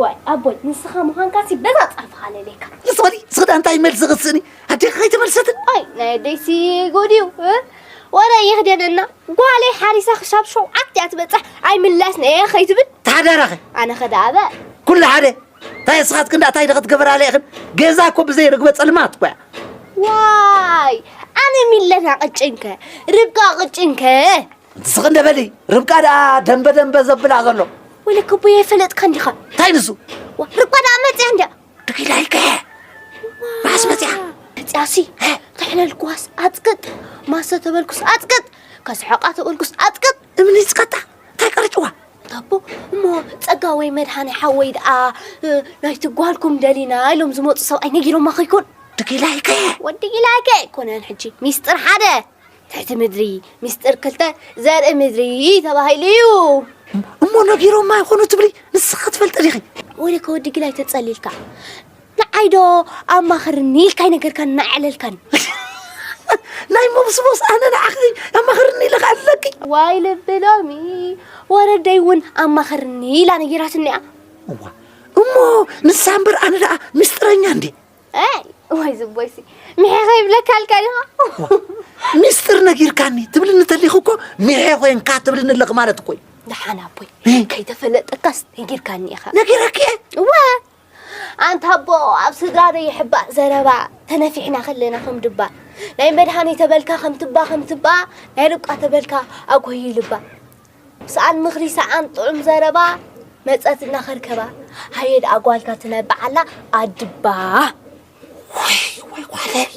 ዋይ ኣቦይ፣ ንስኻ ምዃንካሲ በዛ ጸርፍኻ ለሌካ። ንስኸዲ ስኽዳ እንታይ መልሲ ኽስእኒ ኣዴኻ ከይተመልሰትን። ኣይ ናይ ኣደይሲ ጉድ እዩ። ወረ ይኽደነና። ጓለይ ሓሪሳ ክሻብ ሸውዓት እያ ትበጽሕ። ኣይምላስን እየ ከይትብል። ተሓዳራኸ ኣነ ኸዳኣበ ኩሉ ሓደ። እንታይ እስኻትክን ዳኣ እንታይ ዶ ክትገበራ ኢኽን? ገዛ እኮ ብዘይ ርግበ ጸልማት እኮ እያ። ዋይ ኣነ ሚለና ቅጭንከ ርብቃ ቅጭንከ። ንስኺ እንደ በሊ ርብቃ ደኣ ደንበ ደንበ ዘብላ ዘሎ። ወይለከ ኣቦይ ኣይፈለጥካን ዲኻ? እንታይ ንሱ? ዋ ርብቃ ደኣ መጽያ እንድያ። ድኺላይከ ራስ መጽያ። መጽያሲ ተሕለልኩዋስ ኣጽቅጥ፣ ማሰ ተበልኩስ ኣጽቅጥ፣ ከስሐቃ ተበልኩስ ኣጽቅጥ። እምኒ ይጽቀጣ እንታይ ቀርጭዋ? ታቦ እሞ ጸጋ ወይ መድሃኒ ሓወይ ደኣ ናይቲ ጓልኩም ደሊና ኢሎም ዝመጹ ሰብኣይ ነጊሮማ ከይኮን? ድኪላይከ ወዲ ጊላይከ ኣይኮነን ሕጂ ሚስጥር ሓደ ትሕቲ ምድሪ ሚስጥር ክልተ ዘርኢ ምድሪ ተባሂሉ እዩ። እሞ ነጊሮማ ይኾኑ ትብሊ ንስኻ ትፈልጢ ዲኺ? ወይለከ ወዲ ጊላይ ተጸሊልካ ንዓይዶ ኣማኽርኒ ኢልካ ኣይነገርካን እናኣዕለልካን። ናይ መብስቦስ ኣነ ንዓኺ ኣማኽርኒ ኢለ ከ ኣለኪ። ዋይ ልቢ ሎሚ ወረደይ እውን ኣማኽርኒ ኢላ ነጊራትኒ እያ። እዋ እሞ ንሳ እምበር ኣነ ደኣ ምስጢረኛ እንዴ? ኣይ ዋይ ዝቦይሲ ምሐ ከይብለካ ኣልካ ዲኻ? ሚስጥር ነጊርካኒ ትብልኒ ተሊኹ እኮ ሚሐ ኮንካ ትብልኒ ኣለኺ ማለት እኮ እዩ። ደሓን ኣቦይ ከይተፈለጠካስ ነጊርካኒ ኢኻ። ነጊረኪ እየ። እወ ኣንታ ኣቦ ኣብ ስድራ ዘይሕባእ ዘረባ ተነፊሕና ከለና ከም ድባ ናይ መድሃኒ ተበልካ ከም ትባ ከም ትባ ናይ ርብቃ ተበልካ ኣጎሂ ልባ። ሰኣን ምኽሪ ሰኣን ጥዑም ዘረባ መጸት እናኸርከባ ሃየ ደኣ ጓልካ ትነብዓላ ኣድባ። ወይ ወይ ጓለይ